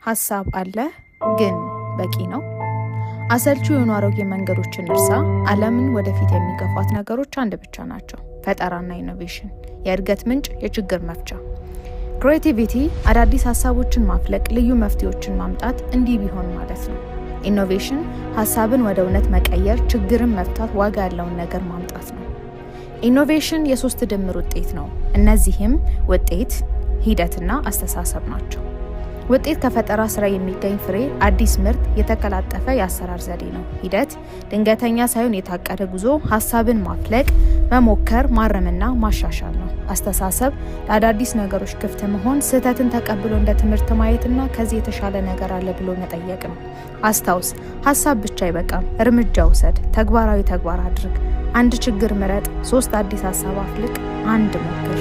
ሀሳብ አለ ግን በቂ ነው? አሰልቺ የሆኑ አሮጌ መንገዶችን እርሳ። ዓለምን ወደፊት የሚገፏት ነገሮች አንድ ብቻ ናቸው፣ ፈጠራና innovation፣ የእድገት ምንጭ፣ የችግር መፍቻ። Creativity አዳዲስ ሀሳቦችን ማፍለቅ፣ ልዩ መፍትሄዎችን ማምጣት፣ እንዲህ ቢሆን ማለት ነው። Innovation ሀሳብን ወደ እውነት መቀየር፣ ችግርን መፍታት፣ ዋጋ ያለውን ነገር ማምጣት ነው። Innovation የሶስት ድምር ውጤት ነው። እነዚህም ውጤት፣ ሂደትና አስተሳሰብ ናቸው። ውጤት ከፈጠራ ስራ የሚገኝ ፍሬ፣ አዲስ ምርት፣ የተቀላጠፈ የአሰራር ዘዴ ነው። ሂደት ድንገተኛ ሳይሆን የታቀደ ጉዞ፣ ሀሳብን ማፍለቅ፣ መሞከር፣ ማረምና ማሻሻል ነው። አስተሳሰብ ለአዳዲስ ነገሮች ክፍት መሆን፣ ስህተትን ተቀብሎ እንደ ትምህርት ማየትና ከዚህ የተሻለ ነገር አለ ብሎ መጠየቅ ነው። አስታውስ፣ ሀሳብ ብቻ አይበቃም። እርምጃ ውሰድ፣ ተግባራዊ ተግባር አድርግ። አንድ ችግር ምረጥ፣ ሶስት አዲስ ሀሳብ አፍልቅ፣ አንድ ሞክር።